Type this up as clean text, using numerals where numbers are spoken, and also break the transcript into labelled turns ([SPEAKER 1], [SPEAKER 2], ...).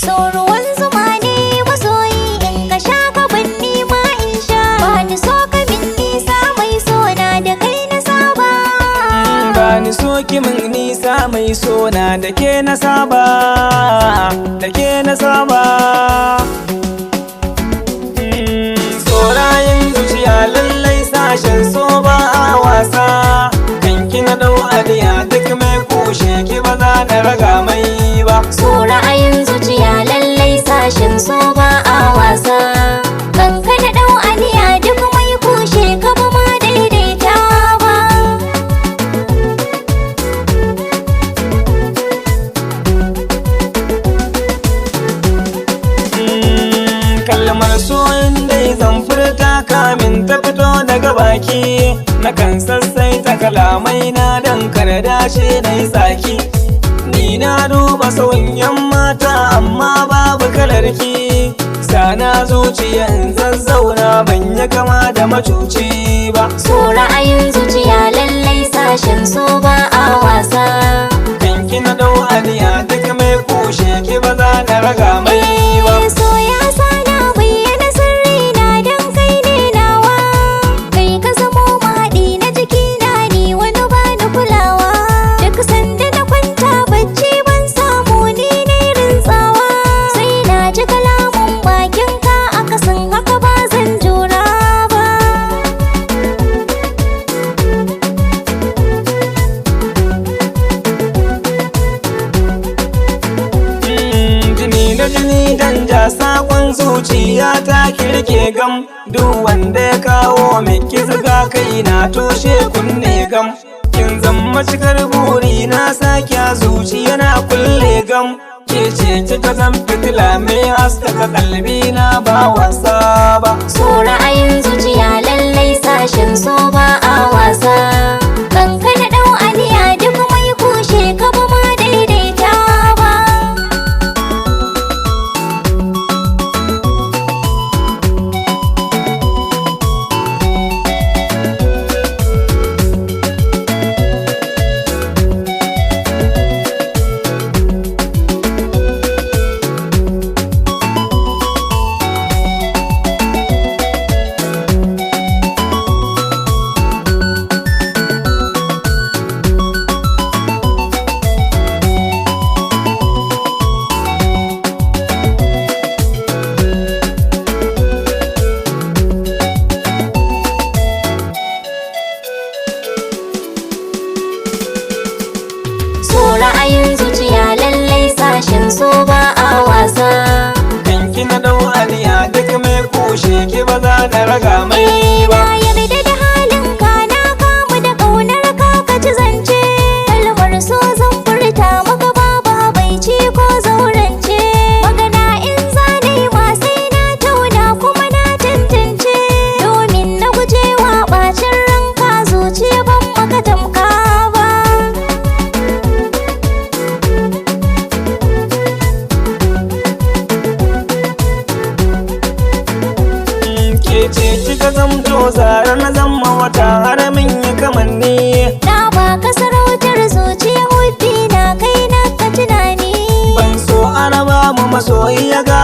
[SPEAKER 1] So ruwan zuma ne masoyi, in ka sha ka ban ma in sha. Ba ni so ka min nisa, mai sona, da kai na saba.
[SPEAKER 2] Ba ni so ki min nisa, mai sona, da ke na saba, da ke na saba. Tsorayin zuciya, lallai sashen so ba a wasa. Kanki na dau adiya, duk mai kushe ki ba za na raga mai ba.
[SPEAKER 1] So ra'ayin zuciya, lallai sashen so ba a wasa. Kan ka da ɗau aniya, duk mai kushe ka ba ma daidaita ba.
[SPEAKER 2] Kalmar so dai zan furta, kamin ta fito daga baki, na kan sassaita kalamai na dan kar dashi na yi tsaki. Ni na duba sauyin yan mata, amma babu kalarki. Sana zuciya in zazzauna, ban yi kama da macuci ba.
[SPEAKER 1] So ra'ayin zuciya, lallai sashen so ba a wasa.
[SPEAKER 2] Kanki na dau aniya, duk mai kushe ki ba za na raga mai ba.
[SPEAKER 1] So ya sa na bayyana sirri na, dan kai ne nawa. Kai ka zamo mahaɗi na jikina, ni wani ba ni kulawa. Duk sanda na kwanta bacci, ban samu ni na rintsawa, sai na ji kalamun bakin ka, akasin haka ba zan jura ba.
[SPEAKER 2] Jini na jini dan ja, sakon zuciya ta kirke gam. Duk wanda ya kawo miki zuga, kai na toshe kunne gam. Kin zama cikar buri na, sake a zuciya na kulle gam. Ke ce kika zan fitila mai haskaka kalbi na, ba wasa ba.
[SPEAKER 1] So ra'ayin zuciya, lallai sashen so ba a wasa. Kan ka da ɗau aniya, duk mai kushe ka ba ma daidaita ba. So ra'ayin zuciya, lallai sashen so ba a wasa.
[SPEAKER 2] Kanki na dau aniya, duk mai kushe ki ba za na raga mai ba.
[SPEAKER 1] Na yarda da halin ka, na kamu da ƙaunar ka, ka ci zance. Kalmar so zan furta maka, babu habaici ko zaurance. Magana in zane ma sai na tauna kuma na tantance, domin na gujewa ɓacin ranka, zuciya ban maka tamka ba.
[SPEAKER 2] Ke ce kika zamto zara, na zama wata, har min yi kamanni.
[SPEAKER 1] Na baka sarautar zuciya, hubbi na, kai na ka tunani.
[SPEAKER 2] Ban so araba mu, masoyi ya ga